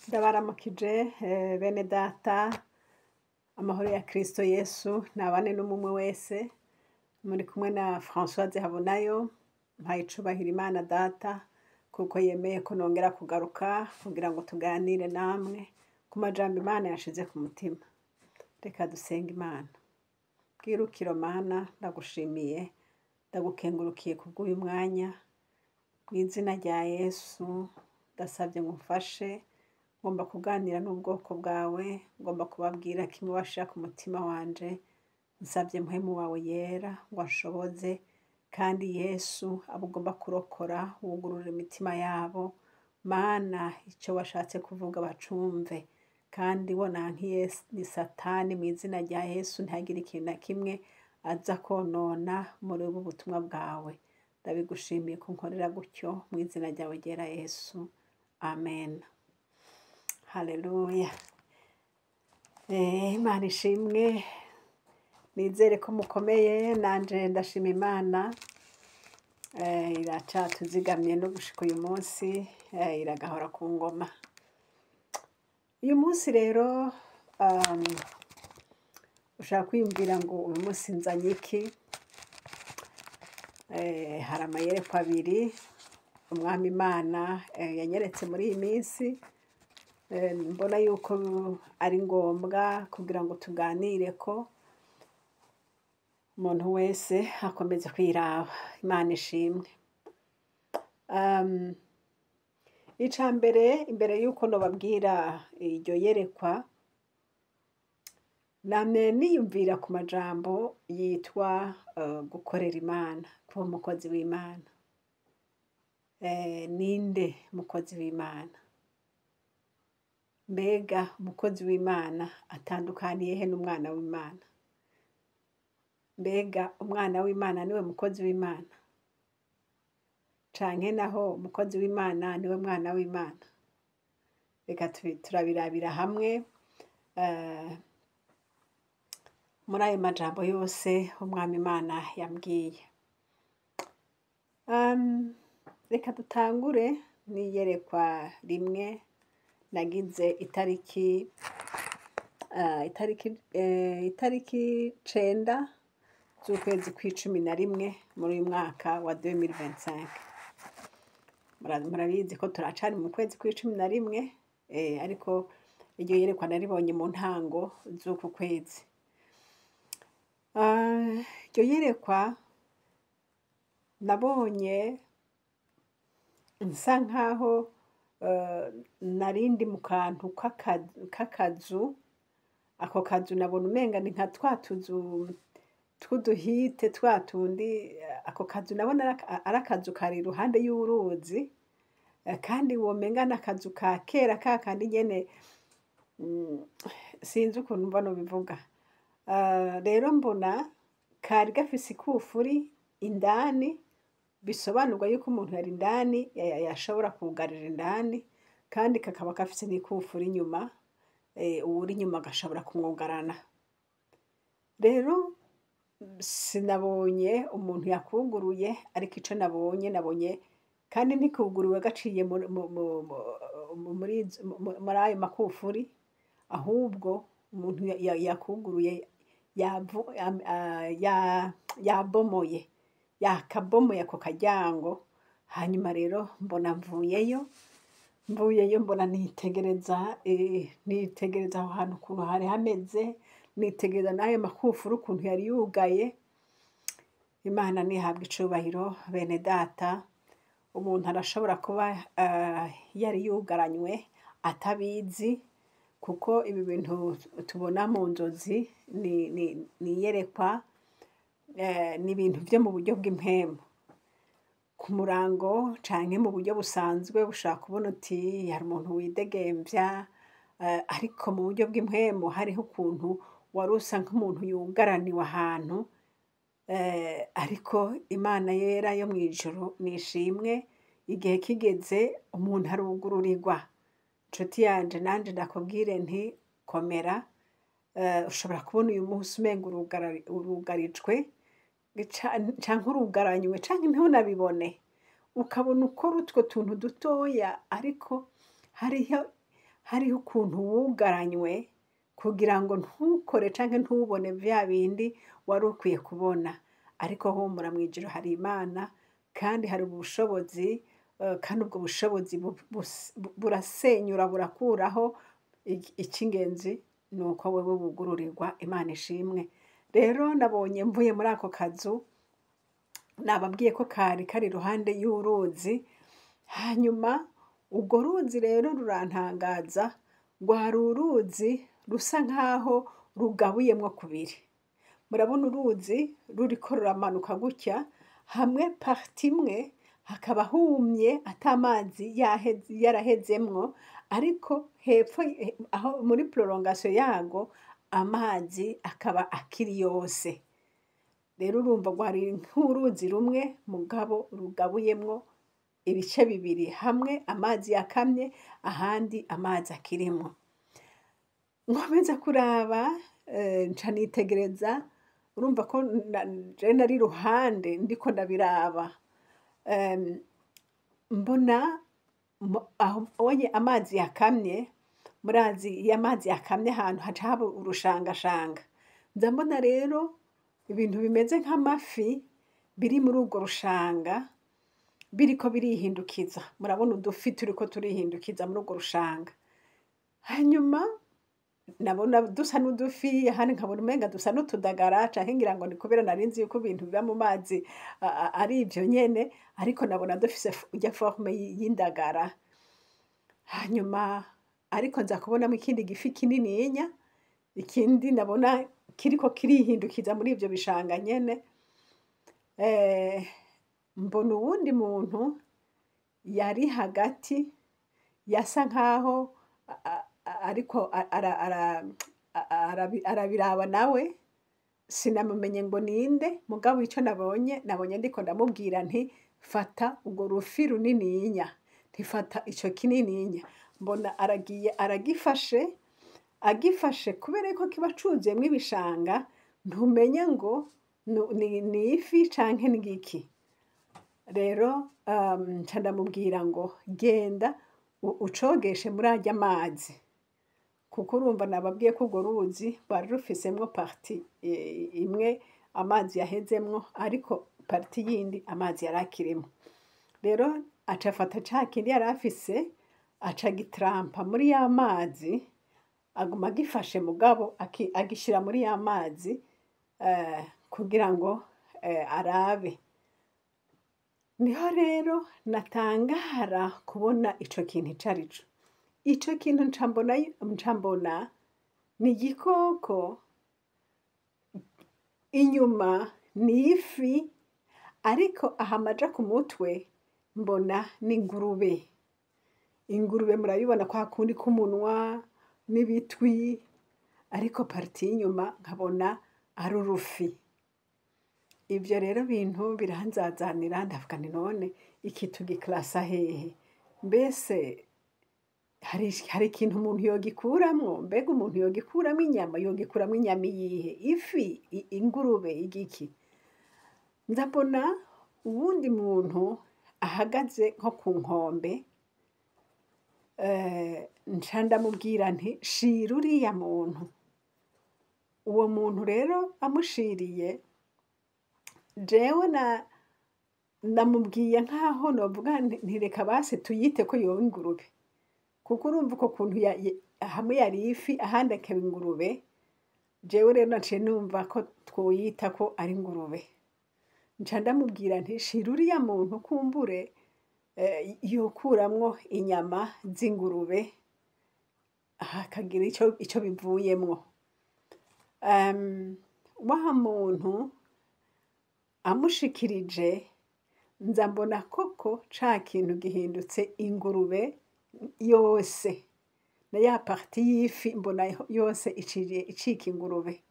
Ndabaramukije bene data, amahoro ya Kristo Yesu nabane n'umwe wese. Muri kumwe na Françoise Habonayo. Mpaye icubahiro Imana Data kuko yemeye ko nongera kugaruka kugira ngo tuganire namwe ku majambo Imana yashize ku mutima. Reka dusenge Imana. Bwirukiro Mana, ndagushimiye, ndagukengurukiye kubw'uyu mwanya. Mu izina rya Yesu ndasabye ngo umfashe, ngomba kuganira n'ubwoko bwawe, ngomba kubabwira kimwe washira ku mutima wanje. Nsabye Mpwemu wawe yera ngo anshoboze, kandi Yesu abo ugomba kurokora wugurure imitima yabo. Mana, icyo washatse kuvuga bacumve, kandi bonankiye ni Satani, mu izina rya Yesu ntagire ikintu na kimwe aza konona muri ubu butumwa bwawe. Ndabigushimiye ko nkorera gutyo mu izina ryawe ryera Yesu, amen. Haleluya. Imana ishimwe. Nizere ko mukomeye, nanje ndashima Imana. Iracatuzigamye no gushika uyu munsi, iragahora ku ngoma. Uyu munsi rero, ushaka kwiyumvira ngo uyu munsi nzanye iki? Hari amayerekwa abiri Umwami Imana yanyeretse muri iyi minsi. Mbona yuko ari ngombwa kugira ngo tuganire ko umuntu wese akomeza kwiraba. Imana ishimwe. Ica mbere, imbere yuko nobabwira iryo yerekwa, namye niyumvira ku majambo yitwa gukorera Imana, kuba umukozi w'Imana. Ninde mukozi w'Imana? Mbega umukozi w'Imana atandukaniye he n'umwana w'Imana? Mbega umwana w'Imana niwe mukozi w'Imana? Canke naho umukozi w'Imana niwe mwana w'Imana? Reka turabirabira hamwe muri ayo majambo yose Umwami Imana yambwiye. Reka dutangure n'iyerekwa rimwe nagize itariki 9 z'ukwezi kw'11 muri uyu mwaka wa 2025. Murabizi ko turacari mu kwezi kw'11, ariko iryo yerekwa naribonye mu ntango z'uku kwezi. Iryo yerekwa nabonye nsa nkaho narindi mu kantu k'akazu. Ako kazu nabona umenga ni nka twa tuzu tw'uduhite twa tundi. Ako kazu nabona ari akazu kari iruhande y'uruzi, kandi womenga n'akazu ka kera ka kandi nyene, sinzi ukuntu mbona ubivuga. Rero mbona kari gafise ikufuri indani, bisobanurwa yuko umuntu yari indani yashobora kugarira indani, kandi kakaba gafise n'ikufuri inyuma, uwuri inyuma agashobora kumwugarana. Rero sinabonye umuntu yakuguruye, ariko ico nabonye kandi ntikuguruwe gaciye muri ayo makufuri, ahubwo umuntu yakuguruye yabomoye, yakabomoye ako karyango. Hanyuma rero mbona mvuyeyo mbona nitegereza aho hantu ukuntu hari hameze, nitegereza n'ayo makufuri ukuntu yari yugaye. Imana nihabwa icubahiro. Bene data, umuntu arashobora kuba yari yugaranywe atabizi, kuko ibi bintu tubona mu nzozi ni iyerekwa, ni ibintu vyo mu buryo bw'impemu. Ku murango canke mu buryo busanzwe ushobora kubona uti hari umuntu widegemvya, ariko mu buryo bw'impemu hariho ukuntu wari usa nk'umuntu yugaraniwe ahantu. Ariko Imana yera yo mw'ijuru nishimwe, igihe kigeze umuntu arugururirwa. Nshuti yanje, nanje ndakubwire nti komera. Ushobora kubona uyu munsi umenga urugarijwe canke urugaranywe, canke ntunabibone, ukabona ukora utwo tuntu dutoya, ariko hariho hariho ukuntu wugaranywe kugira ngo ntukore canke ntubone vya bindi wari ukwiye kubona. Ariko humura, mw'ijuru hari Imana kandi hari ubushobozi, kandi ubwo bushobozi burasenyura, burakuraho. Icy'ingenzi ni uko wewe wugururirwa. Imana ishimwe. Rero nabonye mvuye muri ako kazu, nababwiye ko kari kari iruhande y'uruzi. Hanyuma urwo ruzi rero rurantangaza. Rwari uruzi rusa nkaho rugabuyemwo kubiri. Murabona uruzi ruriko ruramanuka gutya, hamwe partie imwe hakaba humye, ata mazi yarahezemwo, ariko hepfo aho muri prolongation yarwo amazi akaba akiri yose. Rero urumva rwari nk'uruzi rumwe, mugabo rugabuyemwo ibice bibiri: hamwe amazi yakamye, ahandi amazi akirimwo. Nkomeza kuraba, nca nitegereza. Urumva ko je nari iruhande ndiko ndabiraba, mbona aho onye amazi yakamye. Murazi iyo amazi yakamye ahantu haca haba urushangashanga. Nza mbona rero ibintu bimeze nk'amafi biri muri urwo rushanga biriko birihindukiza. Murabona udufi turiko turihindukiza muri urwo rushanga. Hanyuma nabona dusa n'udufi, ahandi nkabona umenga dusa n'utudagara, canke ngira ngo ni kubera nari nzi yuko ibintu biba mu mazi ari ivyo nyene, ariko nabona dufise irya forme y'indagara. Hanyuma ariko nza kubonamo ikindi gifi kinininya, ikindi nabona kiriko kirihindukiza muri ivyo bishanga nyene. Mbona uwundi muntu yari hagati, yasa nkaho ariko arabiraba nawe. Sinamumenye ngo ninde, mugabo ico nabonye, nabonye ndiko ndamubwira nti: "Fata urwo rufi runininya," nti: "Fata ico kinininya." Mbona aragiye aragifashe. Agifashe, kubera ko kiba cuzuyemwo ibishanga, ntumenya ngo ni ifi canke ni igiki. Rero nca ndamubwira ngo: "Genda ucogeshe muri arya mazi," kuko urumva nababwiye ko urwo ruzi rwari rufisemwo partie imwe amazi yahezemwo, ariko partie yindi amazi yari akirimwo. Rero aca afata ca kindi yari afise, aca agitrampa muri ya mazi, aguma agifashe, mugabo agishira muri ya mazi kugira ngo arabe. Niho rero natangara kubona ico kintu ico arico. Ico kintu nca mbona ni igikoko, inyuma ni ifi, ariko aha amaja ku mutwe mbona ni ingurube. Ingurube murabibona kwa kundi k'umunwa n'ibitwi, ariko partie y'inyuma nkabona ari urufi. Ivyo rero bintu biranzazanira. Ndavuga nti: "None iki tugiclassa hehe? Mbese hari ikintu umuntu yogikuramwo? Mbega umuntu yogikuramwo inyama? Yogikuramwo inyama iyihe? Ifi, ingurube, igiki?" Ndabona uwundi muntu ahagaze nko ku nkombe, nca ndamubwira nti: "Shira uriya muntu." Uwo muntu rero amushiriye, jewe namubwiye nkaho novuga nti: "Reka basi tuyite ko yoba ingurube," kuko urumva uko kuntu hamwe yari ifi, ahandi akaba ingurube. Jewe rero naciye numva ko twoyita ko ari ingurube. Nca ndamubwira nti: "Shira uriya muntu, kumbure yokuramwo inyama z'ingurube, hakagira ico bivuyemwo." Wa muntu amushikirije, nza mbona koko ca kintu gihindutse ingurube yose, na ya partie y'ifi mbona yose iciye icika ingurube.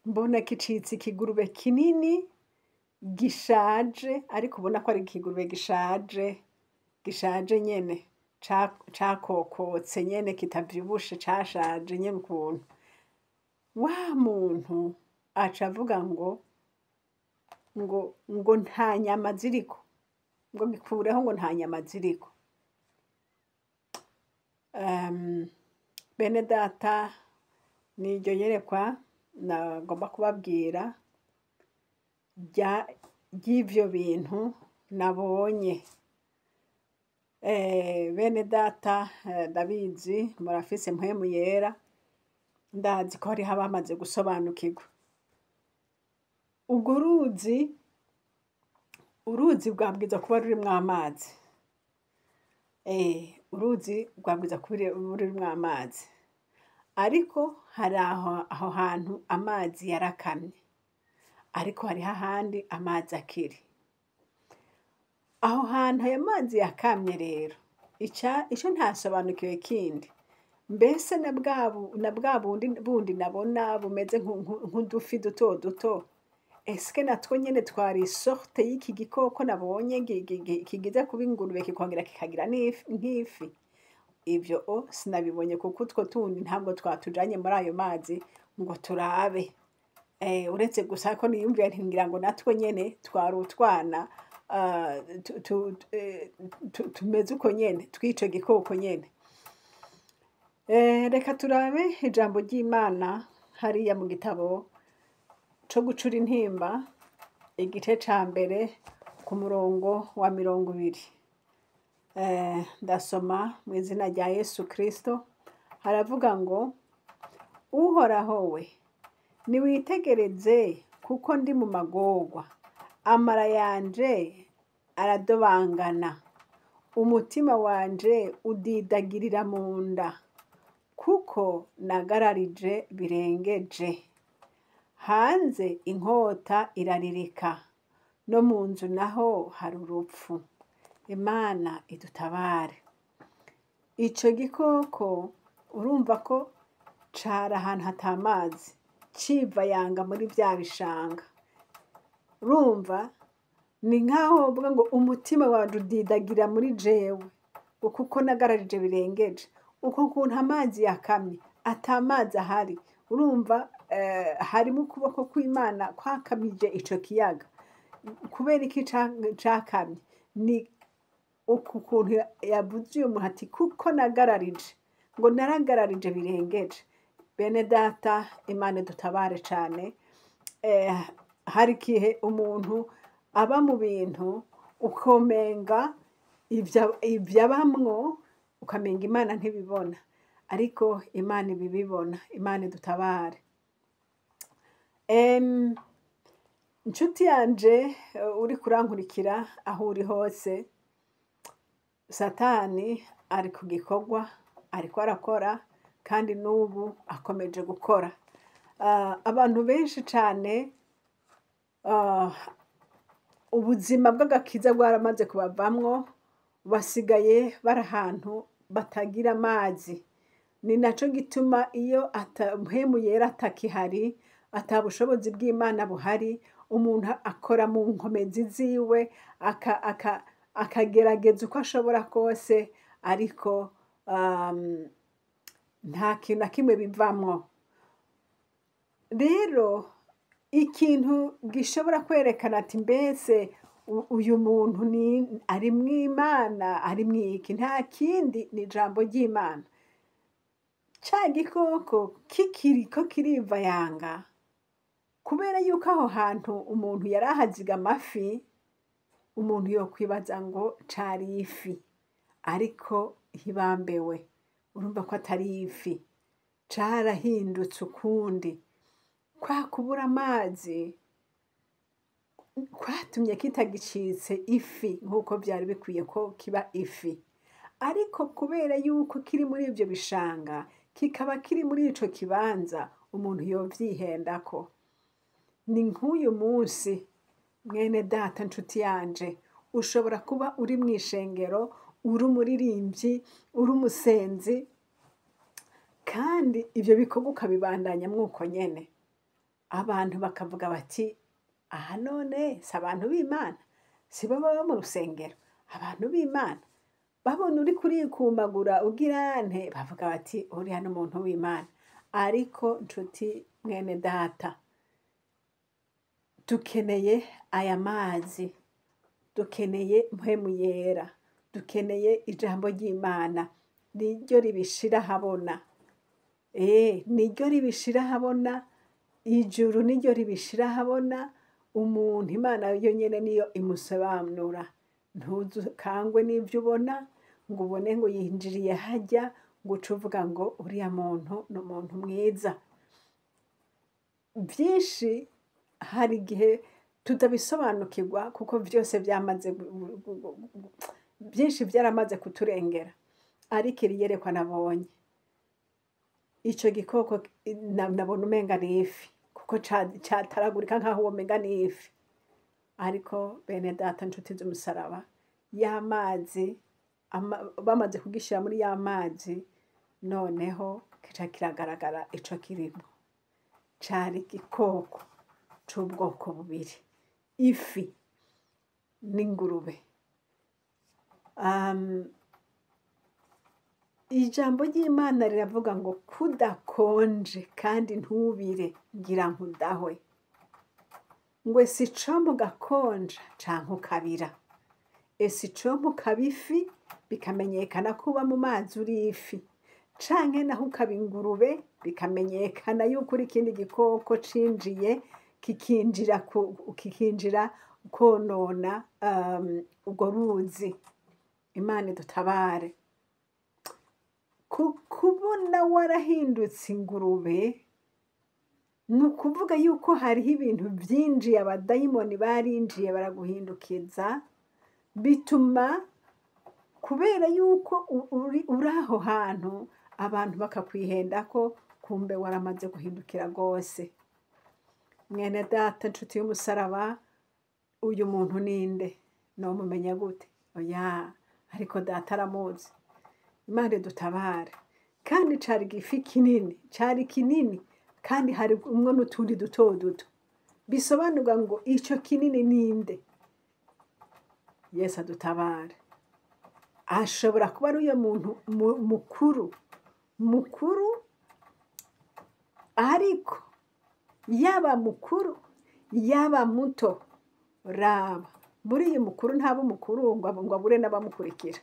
Mbona gicitse ikigurube kinini gishaje, ariko ubona ko ari ikigurube gishaje, gishaje nyene, cakokotse nyene, kitavyibushe, cashaje nyene ukuntu. Wa muntu aca avuga ngo nta nyama ziriko, ngo gikureho, ngo nta nyama ziriko. Bene data, niryo yerekwa nagomba kubabwira ry'ivyo bintu nabonye. Bene data, ndabizi murafise mpwemu yera, ndazi ko hariho abamaze gusobanukirwa. Urwo ruzi, uruzi rwabwirizwa kuba rurimwo amazi. Uruzi rwabwirizwa kuba rurimwo amazi, ariko hari aho hantu amazi yarakamye, ariko hariho ahandi amazi akiri. Aho hantu ayo mazi yakamye rero, ico ntasobanukiwe kindi, mbese na bwa bundi nabona bumeze nk'udufi duto duto, eske natwo nyene twari sorte y'iki gikoko nabonye kigize kuba ingurube kikongera kikagira nk'ifi? Ivyo sinabibonye kuko utwo tundi ntabwo twatujanye muri ayo mazi ngo turabe. Uretse gusa ko niyumviye nti ngira ngo natwo nyene twari utwana tumeze uko nyene, tw'ico gikoko nyene. Reka turabe ijambo ry'Imana hariya mu gitabo co gucura intimba, igice ca mbere ku murongo wa 20. Ndasoma mu izina rya Yesu Kristo, haravuga ngo: Uhoraho we, niwitegereze kuko ndi mu magorwa, amara yanje aradobangana, umutima wanje udidagirira mu nda, kuko nagararije birengeje. Hanze inkota iraririka, no mu nzu naho hari urupfu. Imana idutabare. Ico gikoko urumva ko cari ahantu hatamazi, civayanga muri vya bishanga. Urumva ni nkaho wovuga ngo umutima wanje udidagira muri jewe, ngo kuko nagararije birengeje. Uko kuntu amazi yakamye, ata mazi ahari, urumva harimo ukuboko kw'Imana kwakamije ico kiyaga. Kubera iki cakamye? Ni uku kuntu yavuze uyu muntu ati kuko nagararije, ngo naragararije birengeje. Bene data, Imana idutabare cane. Hari igihe umuntu aba mu bintu ukomenga ivyo abamwo, ukamenga Imana ntibibona, ariko Imana ibibibona. Imana idutabare. Nshuti yanje, uriko urankurikira aho uri hose, Satani ari ku gikorwa, ariko arakora, kandi n'ubu akomeje gukora. Abantu benshi cane, ubuzima bw'agakiza bwaramaze kubavamwo, basigaye bari ahantu batagira amazi. Ni naco gituma iyo mpwemu yera atakihari, ata bushobozi bw'Imana buhari, umuntu akora mu nkomezi ziwe, akagerageza uko ashobora kose, ariko nta kintu na kimwe bivamwo. Rero ikintu gishobora kwerekana ati mbese uyu muntu ari mw'Imana, ari mw'iki, nta kindi ni ijambo ry'Imana. Ca gikoko kikiriko kirivayanga, kubera yuko aho hantu umuntu yari ahaziga amafi, umuntu yokwibaza ngo cari ifi, ariko ntibambewe, urumva ko atari ifi, carahindutse ukundi. Kwa kubura amazi kwatumye kitagicitse ifi nk'uko vyari bikwiye ko kiba ifi, ariko kubera yuko kiri muri ivyo bishanga, kikaba kiri muri ico kibanza, umuntu yovyihendako. Ni nk'uyu munsi, mwene data nshuti yanje, ushobora kuba uri mw'ishengero, uri umuririmbyi, uri umusenzi, kandi ivyo bikorwa ukabibandanya mwuko nyene. Abantu bakavuga bati aha none si abantu b'Imana, si bo baba mu rusengero, abantu b'Imana. Babona uriko urikumbagura ugira nte, bavuga bati uriya ni umuntu w'Imana. Ariko nshuti mwene data, dukeneye aya mazi, dukeneye mpwemu yera, dukeneye ijambo ry'Imana. niryo ribishira ahabona. Niryo ribishira ahabona, ijuru niryo ribishira ahabona, umuntu Imana yo nyene niyo imusobanura. Ntuzukangwe n'ivyo ubona, ngo ubone ngo yinjiriye harya, ngo uce uvuga ngo uriya muntu ni umuntu mwiza. Vyinshi hari igihe tutabisobanukirwa kuko vyose vyamaze vyinshi vyaramaze kuturengera, ariko iri yerekwa nabonye, ico gikoko nabona umenga ni ifi, kuko cataragurika nkaho womenga ni ifi. Ariko bene data nshuti z'umusaraba, ya mazi bamaze kugishira muri ya mazi, noneho kica kiragaragara ico kirimwo. Cari igikoko c'ubwoko bubiri, ifi n'ingurube. Ijambo ry'Imana riravuga ngo kudakonje kandi ntubire ngira nkudahwe, ngo ese icompa ugakonja canke ukabira, ese icompa ukaba ifi bikamenyekana ko uba mu mazi uri ifi, canke naho ukaba ingurube bikamenyekana yuko uri ikindi gikoko cinjiye kikinjira konona urwo ruzi. Imana idutabare. Kubona warahindutse ingurube ni ukuvuga yuko hariho ibintu vyinjiye, abadayimoni barinjiye baraguhindukiza, bituma kubera yuko uri aho hantu abantu bakakwihendako, kumbe waramaze guhindukira rwose. Mwene data nshuti y'umusaraba, uyu muntu ninde? Nomumenya gute? Oya, ariko data aramuzi. Imana idutabare. Kandi cari igifi kinini, cari kinini, kandi hari umwe n'utundi duto duto. Bisobanurwa ngo ico kinini ninde? Yesu adutabare. Ashobora kuba ari uyo muntu mukuru, mukuru, ariko yaba mukuru yaba muto, raba muri uyu mukuru ntaba umukuru ngo abure n'abamukurikira.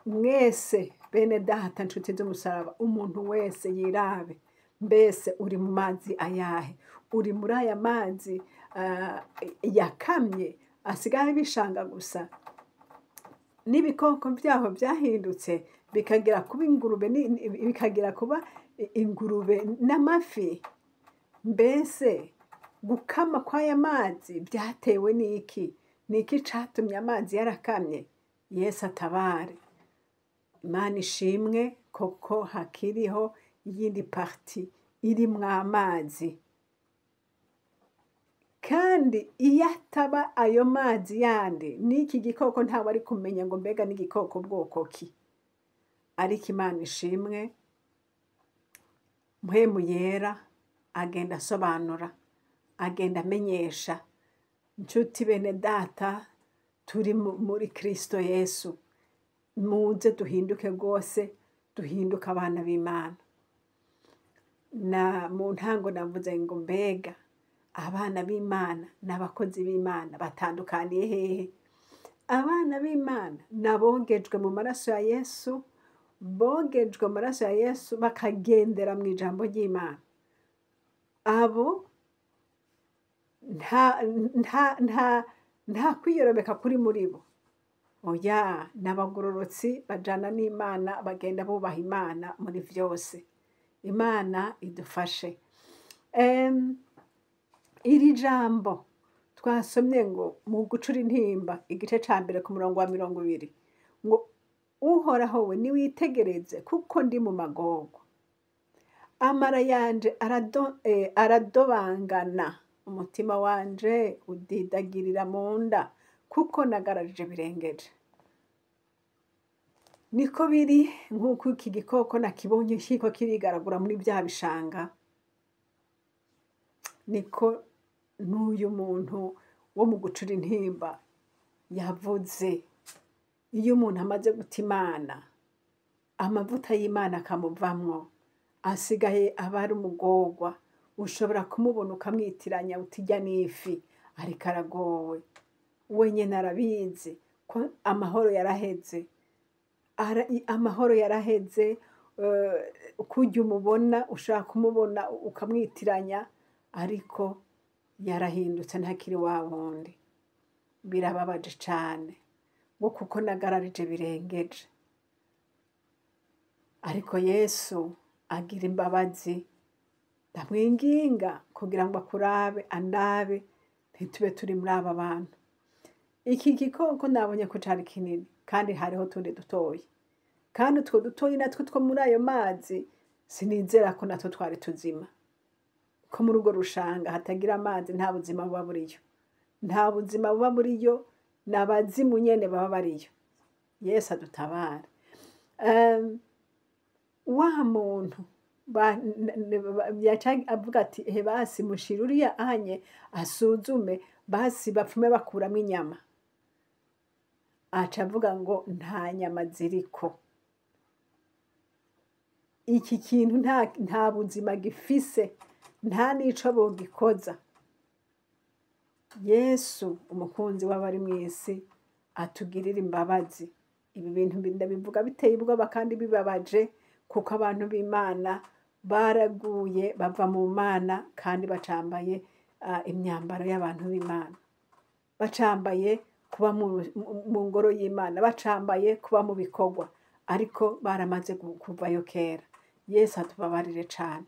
Mwese bene data nshuti z'umusaraba, umuntu wese yirabe, mbese uri mu mazi ayahe? Uri muri aya mazi yakamye asigaye ibishanga gusa, n'ibikoko vyaho vyahindutse bikagira kuba ingurube, bikagira kuba ingurube n'amafi. Mbese gukama kw'aya mazi vyatewe n'iki? Niki catumye amazi yarakamye? Yesu atabare. Imana ishimwe koko hakiriho iyindi parti irimwo amazi. Kandi iyo ataba ayo mazi yandi, n'iki gikoko ntawe ari kumenya ngo mbega n'igikoko bwoko ki. Ariko Imana ishimwe, Mpwemu Yera agenda asobanura, agenda amenyesha. Nshuti bene data, turi muri Kristo Yesu, muze duhinduke rwose, duhinduke abana b'Imana. Na mu ntango navuze ngo mbega abana b'Imana n'abakozi b'Imana batandukaniye hehe? Abana b'Imana nabogejwe mu maraso ya Yesu, bogejwe mu maraso ya Yesu bakagendera mu ijambo ry'Imana. Abo nta kwiyorobeka kuri muri bo. Oya, n'abagororotsi bajana n'Imana, bagenda bubaha Imana muri vyose. Imana idufashe. Iri jambo twasomye ngo mu gucura intimba igice ca mbere ku murongo wa 20 ngo Uhoraho we niwitegereze kuko ndi mu magorwa, amara yanje aradobangana, umutima wanje udidagirira mu nda kuko nagararije birengeje. Niko biri nk'uko iki gikoko nakibonye kiriko kirigaragura muri vya bishanga, niko n'uyu muntu wo mu gucura intimba yavuze. Iyo umuntu amaze guta Imana, amavuta y'Imana akamuvamwo, asigaye aba ari umugorwa. Ushobora kumubona ukamwitiranya utirya n'ifi, ariko aragowe. We nyene arabizi ko amahoro yaraheze. Amahoro yaraheze. Kurya umubona, ushaka kumubona ukamwitiranya, ariko yarahindutse, ntakiri wa wundi. Birababaje cane ngo kuko nagararije birengeje. Ariko Yesu agira imbabazi, ndamwinginga kugira ngo akurabe, andabe, ntitube turi muri aba bantu. Iki gikoko nabonye ko cari kinini, kandi hariho utundi dutoyi, kandi utwo dutoyi natwo two muri ayo mazi sinizera ko natwo twari tuzima, ko muri urwo rushanga hatagira amazi nta buzima buba buriyo, nta buzima buba buriyo, ni abazimu nyene baba bariyo. Yesu adutabare. Wa muntu yaca avuga ati: "Ehe, basi mushire uriya anye asuzume, basi bapfume bakuramwo inyama." Aca avuga ngo nta nyama ziriko, iki kintu nta buzima gifise, nta n'ico bogikoza. Yesu umukunzi w'abari mw'isi atugirire imbabazi. Ibi bintu ndabivuga biteye ubwoba kandi bibabaje, kuko abantu b'Imana baraguye bava mu Mana, kandi bacambaye imyambaro y'abantu b'Imana, bacambaye kuba mu ngoro y'Imana, bacambaye kuba mu bikorwa, ariko baramaze kuvayo kera. Yesu atubabarire cane.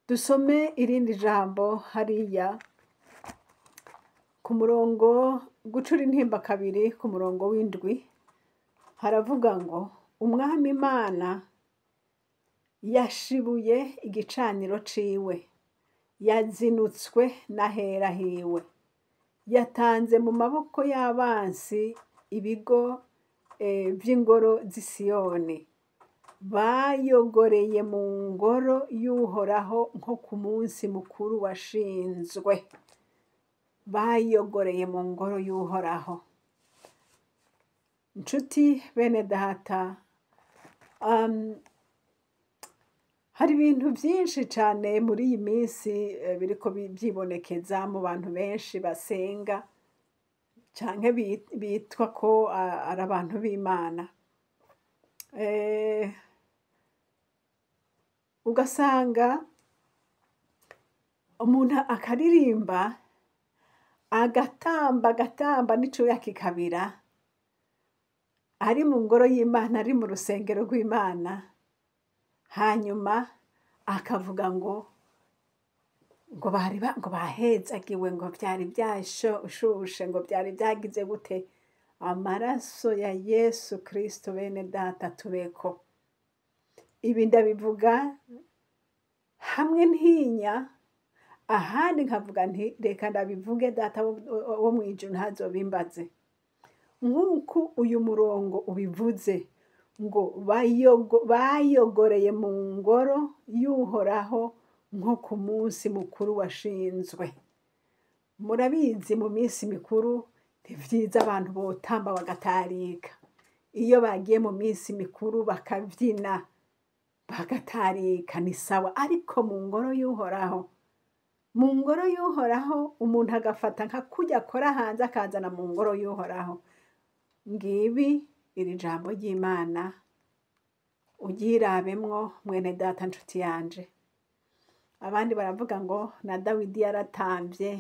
Dusome irindi jambo hariya ku murongo Gucura Intimba 2, ku murongo w'7, haravuga ngo: "Umwami Imana yashibuye igicaniro ciwe, yazinutswe n'ahera hiwe, yatanze mu maboko y'abansi ibigo vy'ingoro z'i Siyoni, bayogoreye mu ngoro y'Uhoraho nko ku munsi mukuru washinzwe." Bayogoreye mu ngoro y'Uhoraho. Nshuti bene data, hari ibintu vyinshi cane muri iyi minsi biriko vyibonekeza mu bantu benshi basenga canke bitwa ko ari abantu b'Imana. Ugasanga umuntu akaririmba, agatamba, agatamba n'icuya kikabira, ari mu ngoro y'Imana, ari mu rusengero rw'Imana, hanyuma akavuga ngo bari ngo bahezagiwe, ngo vyari vyashushe, ngo vyari vyagize gute. Amaraso ya Yesu Kristo, bene data, tubeko. Ibi ndabivuga hamwe ntinya, ahandi nkavuga nti reka ndabivuge, data wo mw'ijuru ntazobimbaze. Nk'uko uyu murongo ubivuze ngo bayogoreye mu ngoro y'Uhoraho nko ku munsi mukuru washinzwe. Murabizi, mu minsi mikuru ni vyiza abantu botamba bagatarika. Iyo bagiye mu minsi mikuru bakavyina bagatarika ni sawa, ariko mu ngoro y'Uhoraho, mu ngoro y'Uhoraho, umuntu agafata nka kurya akora hanze akazana mu ngoro y'Uhoraho. Ngibi iri jambo ry'Imana, uryirabemwo mwene data, nshuti yanje. Abandi baravuga ngo na Dawidi yaratamvye,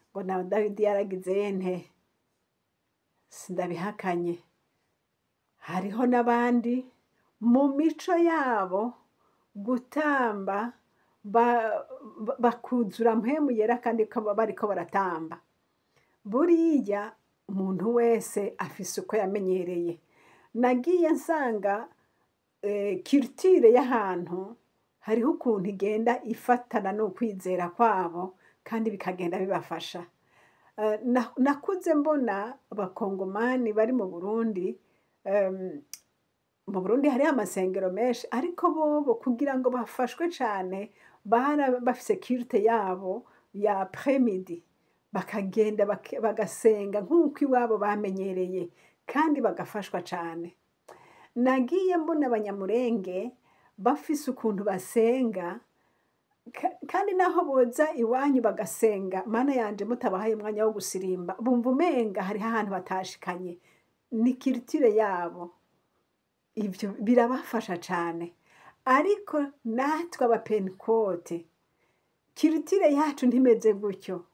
ngo na Dawidi yaragize nte. Sindabihakanye, hariho n'abandi mu mico yabo gutamba bakuzura Mpwemu Yera kandi bariko baratamba. Buriya umuntu wese afise uko yamenyereye. Nagiye nsanga culture y'ahantu hariho ukuntu igenda ifatana n'ukwizera kwabo, kandi bikagenda bibafasha. Nakuze mbona abakongomani bari mu Burundi. Mu Burundi hariho amasengero menshi, ariko bobo kugira ngo bafashwe cane bara bafise culte yabo ya après-midi, bakagenda bagasenga nk'uko iwabo bamenyereye, kandi bagafashwa cane. Nagiye mbona abanyamurenge bafise ukuntu basenga, kandi naho boza iwanyu bagasenga, Mana yanje, mutabahaye umwanya wo gusirimba bumva umenga hariho ahantu batashikanye. Ni culture yabo, ivyo birabafasha cane. Ariko natwe abapentekote, culture yacu ntimeze gutyo,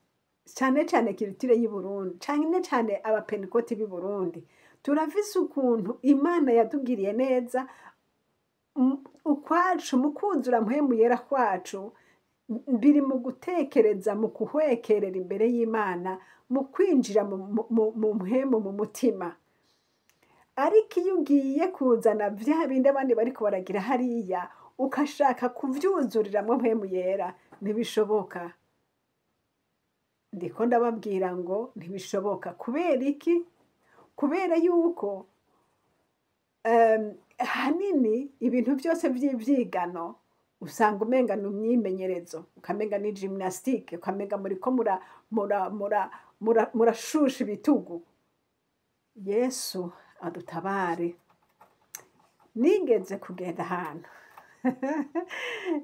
cane cane culture y'i Burundi, cane cane abapentekote b'i Burundi. Turafise ukuntu Imana yatugiriye neza ukwacu mu kwuzura Mpwemu Yera kwacu, biri mu gutekereza, mu kuhwekerera imbere y'Imana, mu kwinjira mu mpwemu, mu mutima. Ariko iyo ugiye kuzana vya bindi abandi bariko baragira hariya, ukashaka kuvyuzuriramwo Mpwemu Yera, ntibishoboka. Ndiko ndababwira ngo ntibishoboka. Kubera iki? Kubera yuko hanini ibintu vyose vy'ivyigano usanga umenga ni imyimenyerezo, ukamenga ni gymnastique, ukamenga muriko murashusha ibitugu. Yesu adutabare. Nigeze kugenda ahantu,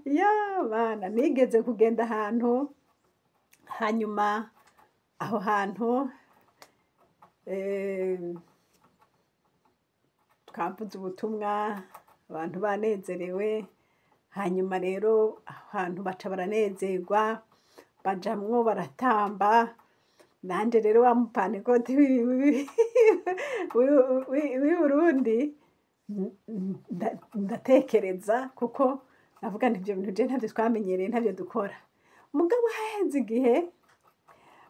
ya bana, nigeze kugenda ahantu, hanyuma aho hantu twavuze ubutumwa, abantu banezerewe. Hanyuma rero aho hantu baca baranezerwa, bajamwo baratamba. Nanje rero wa mupantekoti w'i Burundi, ndatekereza, kuko navuga nti ivyo bintu je ntavyo twamenyereye, ntavyo dukora. Mugabo haheze igihe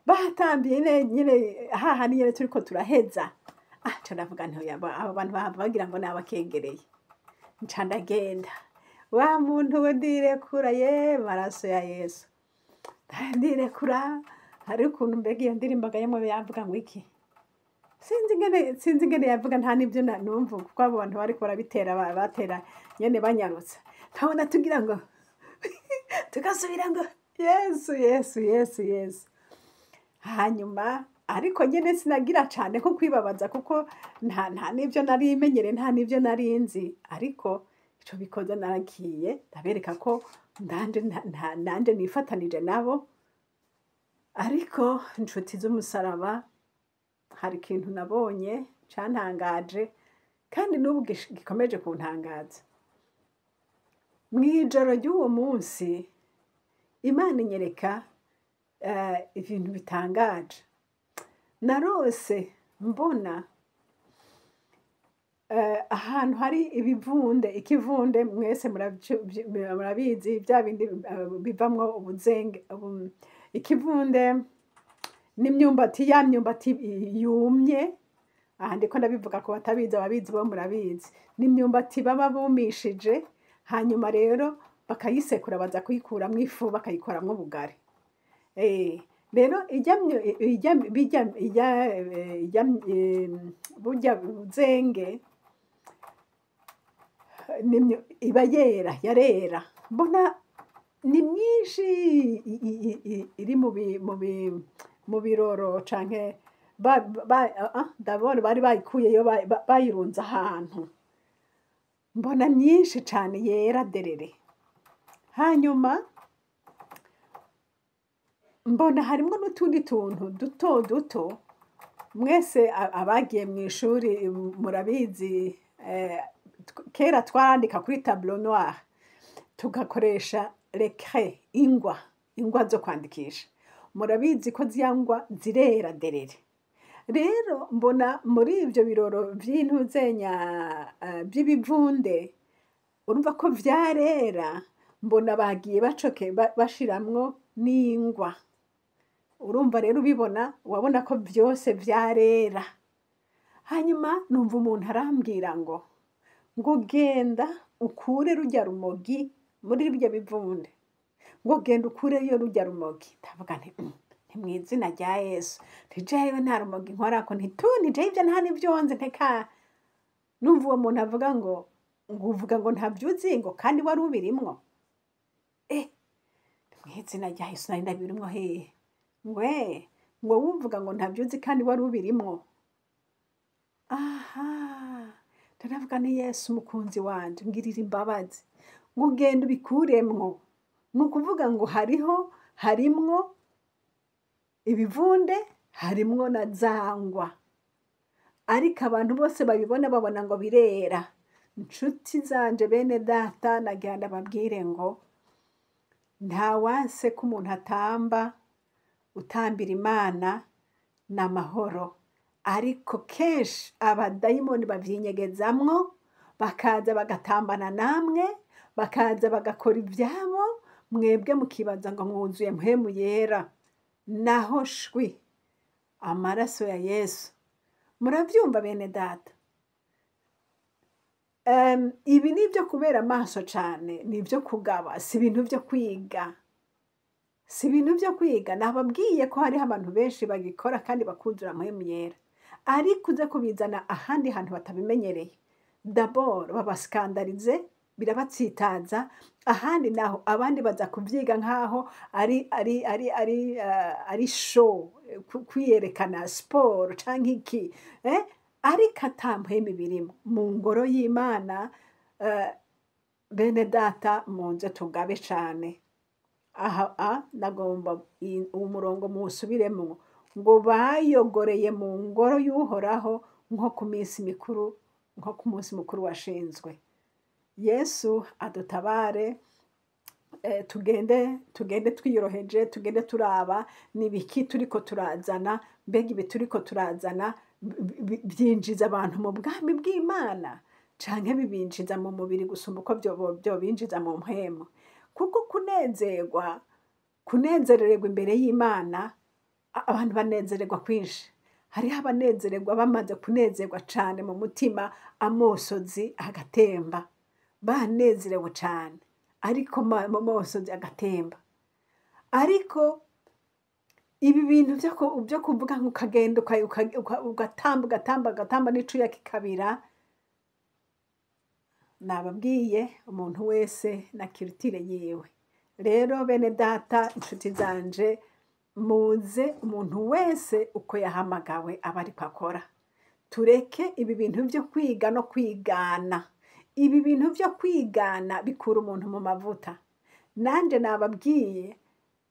bahatambiye nyene hahandi nyene turiko turaheza, nca ndavuga nti oya, abo bantu bahava bagira ngo nabakengereye. Nca ndagenda, wa muntu we, ndirekura, ye maraso ya Yesu, ndirekura. Hari ukuntu mbega iyo ndirimbo yemwe yavuga ngo iki? Sinzi ingene yavuga, nta n'ivyo numva, kuko abo bantu bariko barabitera, batera nyene banyarutsa, nkabona tugira ngo tugasubira ngo Yesu, Yesu, Yesu, Yesu. Hanyuma ariko nyene sinagira cane ko kwibabaza, kuko nta n'ivyo nari menyereye, nta n'ivyo nari nzi. Ariko ico bikoze, naragiye ndabereka ko nanje nifatanije nabo. Ariko inshuti z'umusaraba, hari ikintu nabonye cantangaje, kandi n'ubu gikomeje kuntangaza. Mw'ijoro ry'uwo munsi, Imana inyereka ibintu bitangaje. Narose mbona ahantu hari ibivunde. Ikivunde mwese murabizi, bya bindi bivamwo ubuzenge. Ikivunde n'imyumbati, ya myumbati yumye. Aha ndiko ndabivuga ku batabizi, ababizi bo murabizi. Ni imyumbati baba bumishije, hanyuma rero bakayisekura, baza kuyikuramwo ifu, bakayikoramwo ubugari. Rero ijya myu- ijya bijya ijya eh, ijya burya buzenge iba yera, yarera. Mbona ni myinshi iri mu biroro canke ndabona bari bayikuyeyo, bayirunze ahantu. Mbona myinshi cane, yera derere. Hanyuma mbona harimwo n'utundi tuntu duto duto. Mwese abagiye mu ishuri murabizi, kera twarandika kuri tableau noir, tugakoresha les craies, ingwa zo kwandikisha. Murabizi ko ziriya ngwa zirera derere. Rero mbona muri ivyo biroro vy'intuzenya vy'ibivunde, urumva ko vyarera. Mbona bagiye bacoke bashiramwo n'ingwa. Urumva rero ubibona, wabona ko vyose vyarera. Hanyuma numva umuntu arambwira ngo genda ukure rurya rumogi muri birya bivunde, ngo genda ukureyo rurya rumogi. Ndavuga nti "Nti mw'izina rya Yesu, nti jewe nta rumogi nkorako, nti tu, nti jewe ivyo nta n'ivyo nzi." Nteka numva uwo muntu avuga ngo uvuga ngo ntavyo uzi, ngo kandi wari ubirimwo. Mw'izina rya Yesu, nari ndabirimwo hehe? Ngo wuvuga ngo ntavyo uzi kandi wari ubirimwo. Aha ndaravuga ni Yesu umukunzi wanje, ngirira imbabazi. Ngo genda ubikuremwo. Ni ukuvuga ngo harimwo ibivunde, harimwo na zangwa. Ariko abantu bose babibona babona ngo birera. Nshuti zanje bene data, nagira ndababwire ngo nta wanse ko umuntu atamba, utambira Imana ni amahoro. Ariko kenshi abadayimoni bavyinyegezamwo, bakaza bagatambana namwe, bakaza bagakora ivyabo, mwebwe mukibaza ngo mwuzuye mpwemu yera. Naho shwi, amaraso ya Yesu. Muravyumva bene data? Ibi ni ibyo kubera amaso cane, ni ibyo kugaba, si ibintu vyo kwiga. Si ibintu vyo kwiga. Nababwiye ko hariho abantu benshi bagikora kandi bakuzura mpwemu yera. Ariko uze kubizana ahandi hantu batabimenyereye, d'abord babaskandarize, birabatsitaza. Ahandi naho abandi baza kuvyiga nkaho ari show, kwiyerekana, sport canke iki, ariko ata mpwemu birimo mu ngoro y'Imana. Bene data, munze tugabe cane. Aha nagomba umurongo muwusubiremwo, ngo bayogoreye mu ngoro y'Uhoraho nko ku minsi mikuru, nko ku munsi mukuru washinzwe. Yesu adutabare. Tugende twiyoroheje, tugende turaba nibiki turiko turazana. Mbega ibi turiko turazana vyinjiza abantu mu bwami bw'Imana canke bibinjiza mu mubiri gusumba uko vyobinjiza mu mpwemu? Kuko kunezerwa, kunezerererwa imbere y'Imana, abantu banezererwa kwinshi. Hariho abanezererwa bamaze kunezerwa cane mu mutima, amosozi agatemba, banezerewe cane, ariko mu mosozi agatemba. Ariko ibi bintu vyo kuvuga ngo ukagenda ugatamba, ugatamba, ugatamba n'icuya kikabira, nababwiye umuntu wese na kirutire yiwe. Rero bene data, inshuti zanje, muze umuntu wese uko yahamagawe aba ariko akora. Tureke ibi bintu vyo kwiga no kwigana. Ibi bintu vyo kwigana bikura umuntu mu mavuta. Nanje nababwiye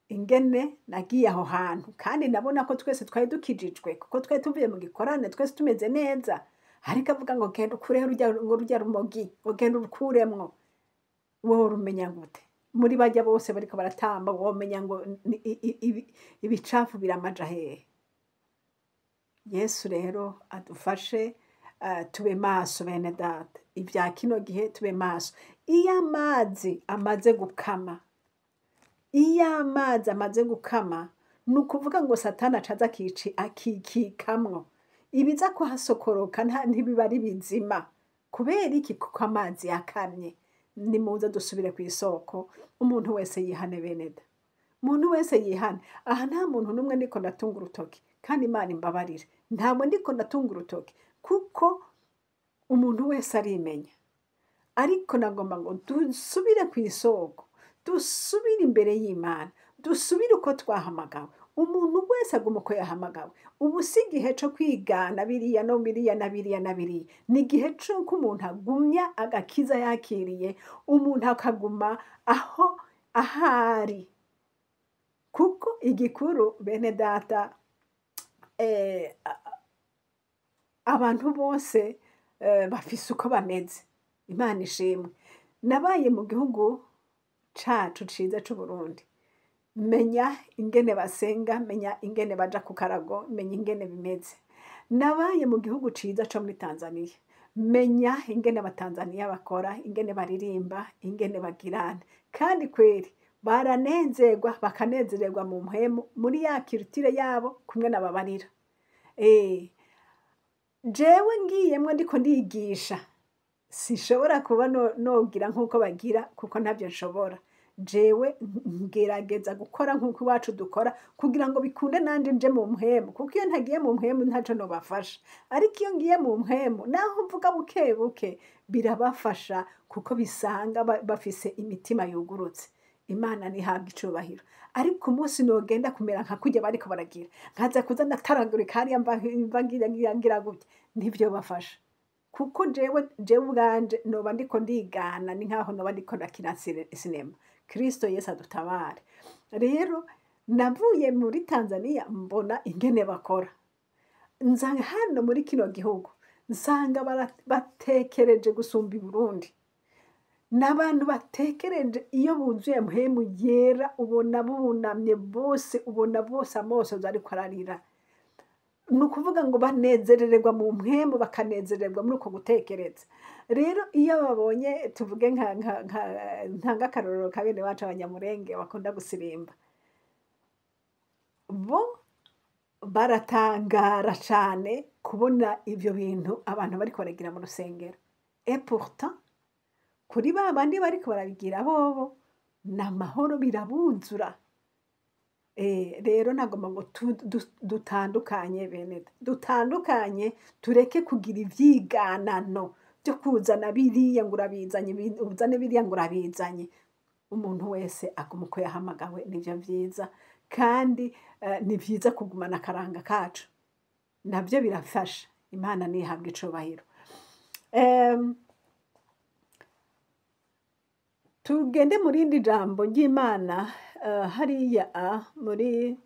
ingene nagiye aho hantu, kandi nabona ko twese twari dukijijwe, kuko twari tuvuye mu gikorane twese tumeze neza. Ariko avuga ngo genda ukureho ngo rurya rumogi, ngo genda urukuremwo. Wowe urumenya gute? Muri barya bose bariko baratamba, womenya ngo ibicafu biramaja hehe? Yesu rero adufashe, tube maso bene data. Ibya kino gihe tube maso. Iyo amazi amaze gukama, iyo amazi amaze gukama, ni ukuvuga ngo Satani acaza akikikamwo. Ibiza kuhasokoroka ntibiba ari bizima. Kubera iki? Kuko amazi yakamye. Nimuze dusubire ku isoko, umuntu wese yihane bene da. Umuntu wese yihane. Aha nta muntu n'umwe ndiko ndatunga urutoki, kandi Imana imbabarire. Ntabwo ndiko ndatunga urutoki, kuko umuntu wese arimenya. Ariko nagomba ngo dusubire ku isoko, dusubire imbere y'Imana, dusubire uko twahamagawe. Umuntu wese aguma uko yahamagawe. Ubu si igihe co kwigana biriya no biriya na biriya na biriya. Ni igihe c'uko umuntu agumya agakiza yakiriye, umuntu akaguma aho ahari. Kuko igikuru bene data, abantu bose bafise uko bameze. Imana ishimwe. Nabaye mu gihugu cacu ciza c'Uburundi. Menya ingene basenga, menya ingene baja ku karago, menya ingene bimeze. Nabaye mu gihugu ciza co muri Tanzania. Menya ingene abatanzaniya bakora, ingene baririmba, ingene bagirana. Kandi kweri baranezerwa, bakanezererwa mu mpwemu muri ya kirutire yabo kumwe n'ababarira. Jewe ngiyemwo ndiko ndigisha, sinshobora kuba nogira nk'uko bagira, kuko ntavyo nshobora. Jewe ngerageza gukora nk'uko iwacu dukora kugira ngo bikunde nanje nje mu mpwemu, kuko iyo ntagiye mu mpwemu ntaco nobafasha. Ariko iyo ngiye mu mpwemu, naho mvuga buke buke, birabafasha kuko bisanga bafise imitima yugurutse. Imana ntihabwe icubahiro. Ariko umunsi nogenda kumera nka kurya bariko baragira, nkaza kuza ndataragurika hariya mva ngira gutya, ntivyobafasha. Kuko jewe ubwanje noba ndiko ndigana, ni nkaho noba ndiko ndakina sinema. Kristo Yesu adutabare. Rero navuye muri Tanzania mbona ingene bakora. Nza hano muri kino gihugu nsanga batekereje gusumba i Burundi. N'abantu batekereje iyo buzuye mpwemu yera, ubona bunamye bose, ubona bose amosozi ariko ararira. Ni ukuvuga ngo banezerererwa mu mpwemu, bakanezererwa muri uko gutekereza. Rero iyo babonye, tuvuge ntanga akarorero ka bene wacu Abanyamurenge bakunda gusirimba, bo baratangara cane kubona ivyo bintu abantu bariko baragira mu rusengero. Et pourtant kuri ba bandi bariko barabigira bobo ni amahoro, birabuzura. Rero nagomba ngo dutandukanye bene, dutandukanye, tureke kugira ivyiganano vyo kuzana biriya ngo urabizanye, uzane biriya ngo urabizanye. Umuntu wese aguma uko yahamagawe, nivyo vyiza. Kandi ni vyiza kugumana akaranga kacu, navyo birafasha. Imana nihabwe icubahiro. Tugende mu rindi jambo ry'Imana, hariya muri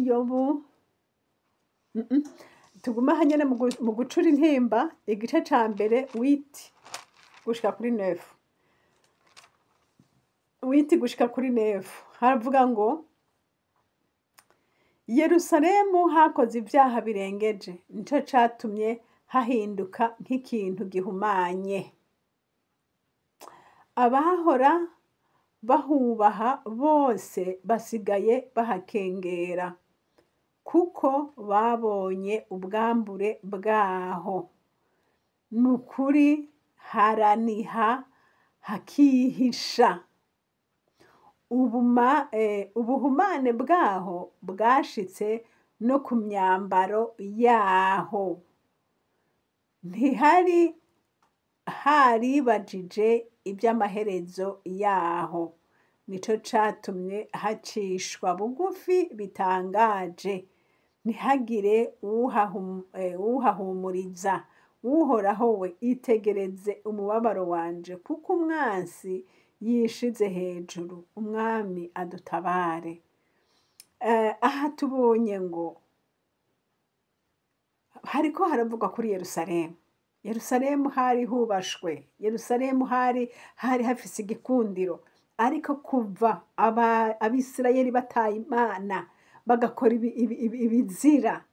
Yobu. Tugume aha nyene mu gucura intimba, igice ca mbere, 8 gushika kuri 9. 8 gushika kuri 9 haravuga ngo: Yerusalemu hakoze ibyaha birengeje, nico catumye hahinduka nk'ikintu gihumanye. Abahora bahubaha bose basigaye bahakengera, kuko babonye ubwambure bwaho. Ni ukuri haraniha hakihisha. Ubuhumane bwaho bwashitse no ku myambaro yaho. Ntihari haribajije iby'amaherezo yaho. Nico catumye hacishwa bugufi bitangaje, ntihagire uwuhahumuriza. Uhoraho we, itegereze umubabaro wanje, kuko umwansi yishize hejuru. Umwami adutabare. Aha tubonye ngo hariko haravugwa kuri Yerusalemu. Yerusalemu hari hubashwe, Yerusalemu hari hafise igikundiro, ariko kuva Abisirayeli bataye Imana bagakora ibizira,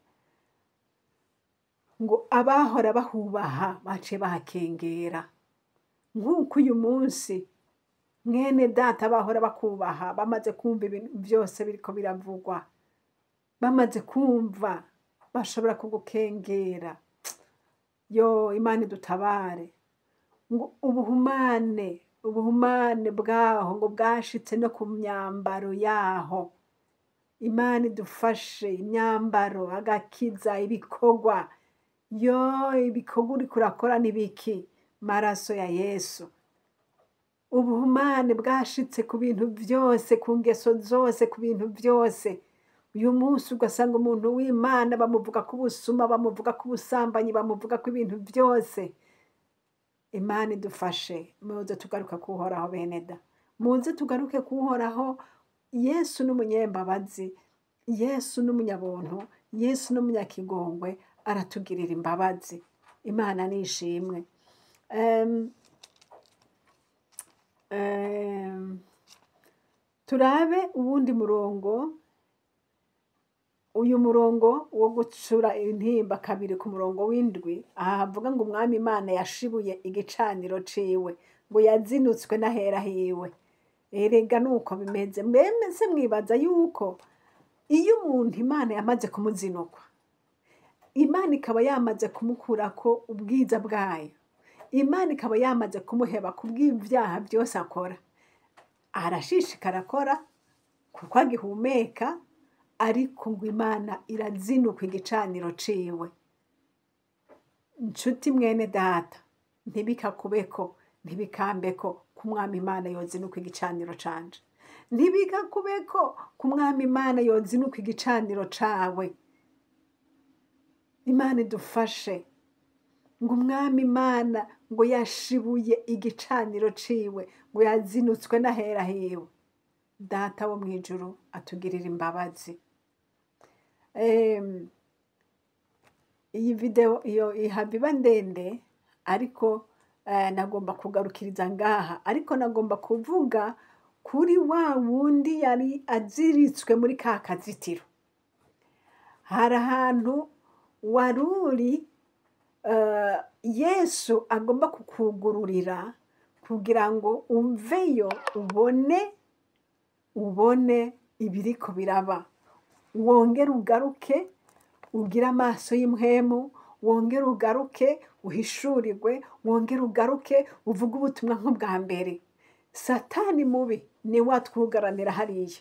ngo abahora bahubaha bace bahakengera. Nk'uko uyu munsi mwene data bahora bakubaha bamaze kumva ibintu byose biriko biravugwa, bamaze kumva bashobora kugukengera. Yo, Imana idutabare. Ngo ubuhumane bwaho ngo bwashitse no ku myambaro yaho. Imana idufashe, imyambaro, agakiza, ibikorwa. Yo, ibikorwa uriko urakora n'ibiki? Maraso ya Yesu. Ubuhumane bwashitse ku bintu byose, ku ngeso zose, ku bintu byose. Uyu munsi ugasanga umuntu w'Imana bamuvuga ko ubusuma, bamuvuga ko ubusambanyi, bamuvuga ko ibintu byose. Imana idufashe, muze tugaruke kuhoraho bene da. Muze tugaruke kuhoraho. Yesu n'umunyembabazi, Yesu n'umunyabuntu, Yesu n'umunyakigongwe, aratugirira imbabazi. Imana nishimwe. Turabe uwundi murongo, uyu murongo wo gucura intimba kabiri ku murongo w'indwi. Aha havuga ngo umwami Imana yashibuye igicaniro ciwe, ngo yazinutswe n'ahera hiwe. Erega nuko bimeze. Mwese mwibaza yuko iyo umuntu Imana yamaze kumuzinukwa, Imana ikaba yamaze kumukurako ubwiza bwayo, Imana ikaba yamaze kumuheba kubw'ibyaha byose akora, arashishikara akora kuko agihumeka, ariko ngo Imana irazinukwa igicaniro ciwe. Nshuti mwene data, ntibikakubeko, ntibikambeko ku mwami Imana yozinukwa igicaniro canje. Ntibikakubeko ku mwami Imana yozinukwa igicaniro cawe. Imana idufashe. Ngo umwami Imana ngo yashibuye igicaniro ciwe, ngo yazinutswe n'ahera hiwe. Data wo mw'ijuru atugirira imbabazi. Iyi video iyo ihava iba ndende, ariko nagomba kugarukiriza ngaha, ariko nagomba kuvuga kuri wa wundi yari aziritswe muri ka kazitiro. Hari ahantu wari uri, Yesu agomba kukugururira kugira ngo uveyo ubone ibiriko biraba, wongere ugaruke ugire amaso y'impwemu, wongere ugaruke uhishurirwe, wongere ugaruke uvuge ubutumwa nk'ubwa mbere. Satani mubi niwe atwugaranira hariya,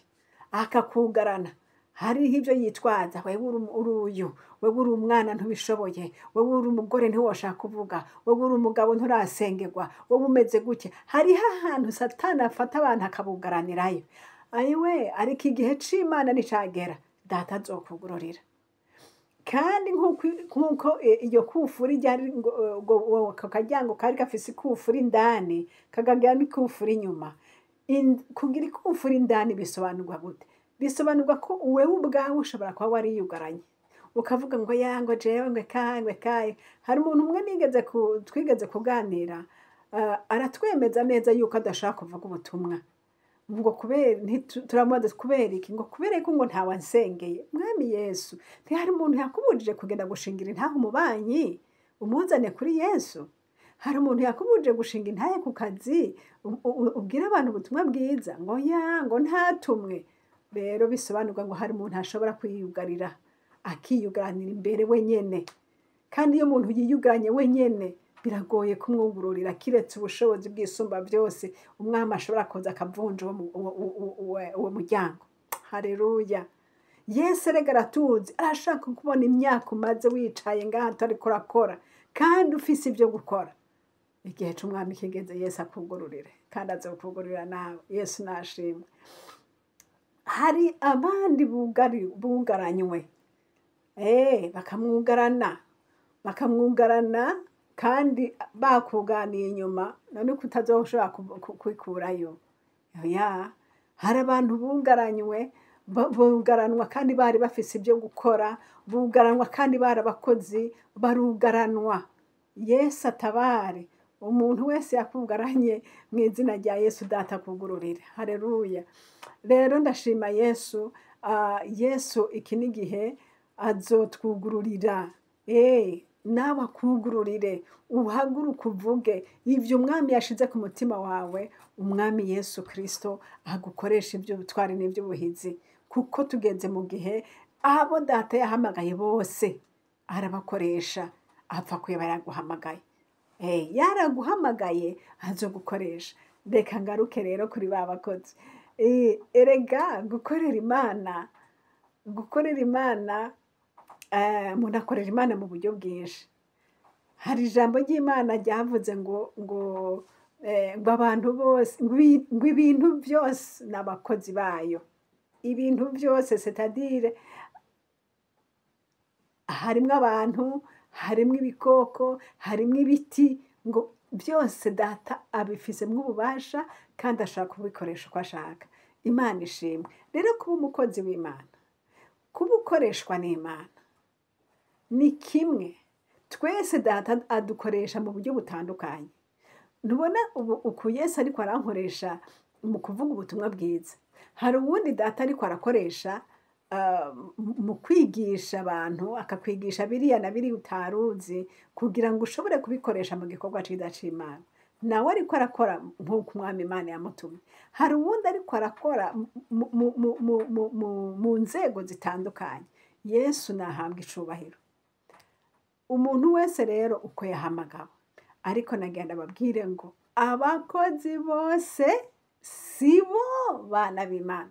akakugarana. Hariho ibyo yitwaza: wewe uri uyu, wewe uri umwana ntubishoboye, wewe uri umugore ntiwoshaka kuvuga, wewe uri umugabo nturasengerwa, wowe umeze gutya. Hariho ahantu Satani afata abantu akabugaranirayo. Ayiwe, ariko igihe c'Imana nicagera, Data azokugururira. Kandi nk'uko iyo kufuri ryari ngo ako karyango kari gafise ikufuri indani, kakagira n'ikufuri inyuma. Kugira ikufuri indani bisobanurwa gute? Bisobanurwa ko wewe ubwawe ushobora kuba wariyugaranye, ukavuga ngo ya, ngo jewe, ngo ekaye, ngo ekaye. Hari umuntu umwe twigeze kuganira, aratwemeza neza yuko adashaka kuvuga ubutumwa, ngo kubera turamubaza kubera iki, ngo kubera ko ngo ntawe ansengeye. Mwami Yesu, ntihari umuntu yakubujije kugenda gushingira intahe umubanyi umuzane kuri Yesu? Hari umuntu yakubujije gushinga intahe ku kazi ubwire abantu ubutumwa bwiza? Ngo ya, ngo ntatumwe. Rero bisobanurwa ngo hari umuntu ashobora kwiyugarira, akiyugaranira imbere wenyene. Kandi iyo umuntu yiyugaranye wenyene, biragoye kumwugururira, kiretse ubushobozi bw'isumba byose, umwami ashobora kuza akavunja uwo muryango. Haleluya! Yesu erega aratuzi, arashaka kubona imyaka umaze wicaye ngaha utariko urakora kandi ufise ibyo gukora. Igihe c'umwami kigeze, Yesu akugururire, kandi azokugururira nawe. Yesu nashimwe. Hari abandi bugaranywe, bakamwugarana kandi bakuganiye inyuma, none ko utazoshobora kwikurayo. Ya, hari abantu bugaranywe, bugaranwa kandi bari bafise ibyo gukora, bugaranwa kandi bari abakozi, barugaranwa. Yesu atabare. Umuntu wese yakugaranye, mu izina rya Yesu Data akugururire. Haleluya! Rero ndashima Yesu. Yesu iki ni igihe azotwugururira. Nawe akugururire, uhaguruke uvuge ivyo umwami yashize ku mutima wawe. Umwami Yesu Kristo agukoresha iby'ubutwari n'iby'ubuhizi, kuko tugeze mu gihe abo Data yahamagaye bose arabakoresha. Apfa kuba yaraguhamagaye, yaraguhamagaye, azogukoresha. Reka ngaruke rero kuri ba bakozi. Erega gukorera Imana, umuntu akorera Imana mu buryo bwinshi. Hari ijambo ry'Imana ryavuze ngo abantu bose, ngo ibintu byose ni abakozi bayo. Ibintu byose, c'est-à-dire harimwo abantu, harimwo ibikoko, harimwo ibiti, ngo byose Data abifizemwo ububasha kandi ashaka kubikoresha uko ashaka. Imana ishimwe. Rero kuba umukozi w'Imana, kuba ukoreshwa n'Imana ni kimwe. Twese Data adukoresha mu buryo butandukanye. Ntubona ubu uku Yesu ariko arankoresha mu kuvuga ubutumwa bwiza? Hari uwundi Data ariko arakoresha mu kwigisha abantu, akakwigisha biriya na biriya utaruzi, kugira ngo ushobore kubikoresha mu gikorwa ciza c'Imana. Nawe ariko arakora nk'uko umwami Imana yamutumye. Hari uwundi ariko arakora mu nzego zitandukanye. Yesu nahabwa icubahiro. Umuntu wese rero uko yahamagawe. Ariko nagenda babwire ngo abakozi bose si bo bana b'Imana.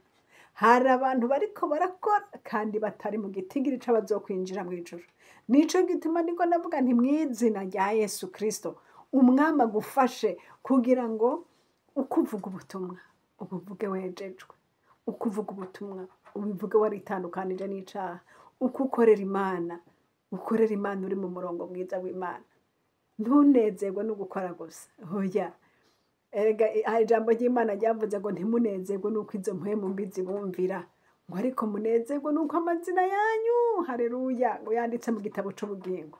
Hari abantu bariko barakora kandi batari mu gitigiri c'abazokwinjira mw'ijuru. Nico gituma ndiko ndavuga nti mw'izina rya Yesu Kristo, umwami agufashe kugira ngo uko uvuga ubutumwa ubuvuge wejejwe, uko uvuga ubutumwa ubivuge waritandukanije n'icaha, uko ukorera Imana ukorera Imana uri mu murongo mwiza w'Imana. Ntunezerwe no gukora gusa, oya. Erega hari ijambo ry'Imana ryavuze ngo ntimunezerwe nuko izo mpwemu mbi zibumvira, Ngo ariko munezerwe nuko amazina yanyu, haleluya, ngo yanditse mu gitabo c'ubugingo.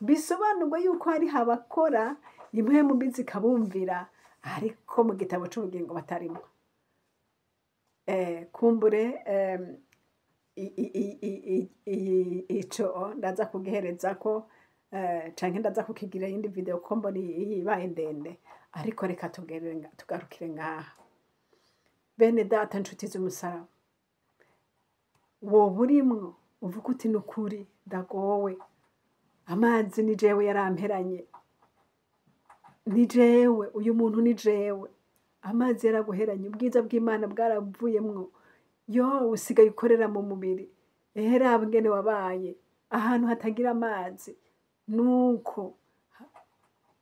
Bisobanurwa yuko hari abakora impwemu mbi zikabumvira, ariko mu gitabo c'ubugingo batarimo. Kumbure ico ndaza kugiherezako, canke ndaza kukigira iyindi video kuko mbona iyi ibaye ndende, ariko reka tugarukire ngaha. Bene data, nshuti z'umusaraba, woba urimwo uvuga uti nukuri ndagowe, amazi ni jewe yaramperanye, ni jewe, uyu muntu ni jewe, amazi yaraguheranye, ubwiza bw'Imana bwaravuyemwo, yo usigaye ukorera mu mubiri, ehe raba ingene wabaye ahantu hatagira amazi. Nuko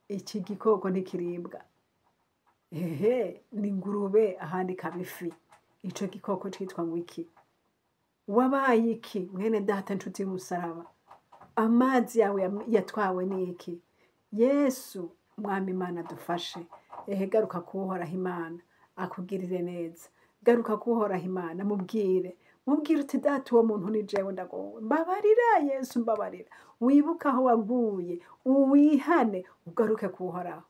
iki gikoko ntikiribwa, ehe ni ingurube ahandi ikaba ifi. Ico gikoko citwa ngo iki? Wabaye iki mwene data, nshuti y'umusaraba? Amazi yawe yatwawe n'iki? Yesu Mwami Imana dufashe. Ehe garuka kuwuhoraho Imana akugirire neza, garuka kuwuhoraho Imana, mubwire uti data uwo muntu ni jewe, ndagowe, mbabarira Yesu, mbabarira. Wibuke aho waguye, uwihane, ugaruke kuwuhoraho.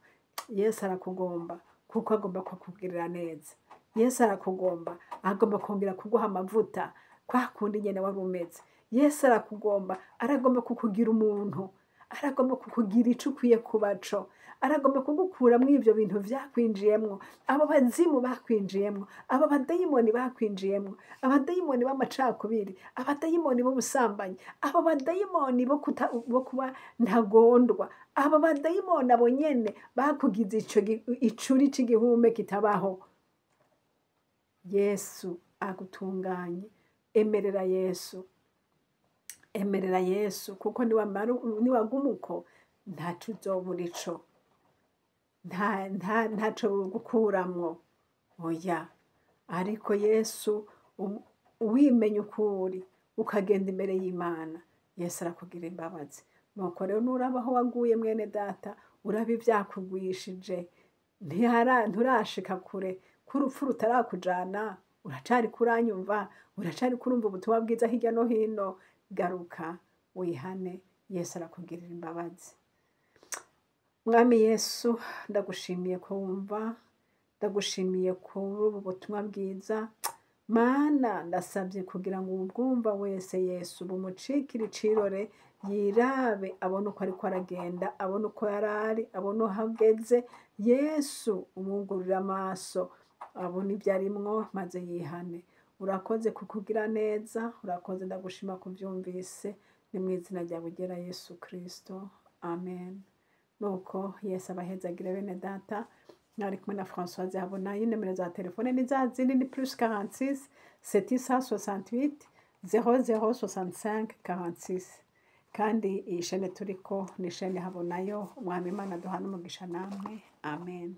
Yesu arakugomba kuko agomba kukugirira neza. Yesu arakugomba, agomba kongera kuguha amavuta kwa kundi nyene wari umeze. Yesu arakugomba, aragomba kukugira umuntu, aragomba kukugira ico ukwiye kuba co, aragomba kugukuramwo ivyo bintu vyakwinjiyemwo, abo bazimu bakwinjiyemwo, abo badayimoni bakwinjiyemwo, abadayimoni b'amacakubiri, abadayimoni b'ubusambanyi, abo badayimoni bo kuba ntagondwa, abo badayimoni abo nyene bakugize ico icuri c'igihume kitabaho. Yesu agutunganye, emerera Yesu, emerera Yesu, kuko niwaguma uko ntaco uzobura ico, ntaco gukuramwo, oya. Ariko Yesu wimenya uko uri, ukagenda imbere y'Imana, Yesu arakugira imbabazi. Nuko rero nuraba aho waguye mwene data, uraba ivyakugwishije, nturashika kure, ko urupfu rutarakujana, uracari kuranyumva, uracari kurumva ubutumwa bwiza hirya no hino, garuka wihane, Yesu arakugirira imbabazi. Mwami Yesu, ndagushimiye ko wumva, ndagushimiye kuri ubu butumwa bwiza. Mana, ndasabye kugira ngo ubwumva wese Yesu bumucikire icirore, yirabe abone uko ariko aragenda, abone uko yarari, abone aho ageze. Yesu umwugurure amaso, abone ibyo arimwo maze yihane. Urakoze kukugira neza, urakoze, ndagushima kuvyumvise, ni mu izina rya Bugera Yesu Kristo, amen. Nuko Yesu abahezagire bene data. Mwari kumwe na Françoise Habonayo. Nimero za telefone ni za zindi, ni plus 46 768 00 65 46. Kandi iyi shene turiko ni shene Habonayo. Umwami Imana duhana umugisha namwe, amen.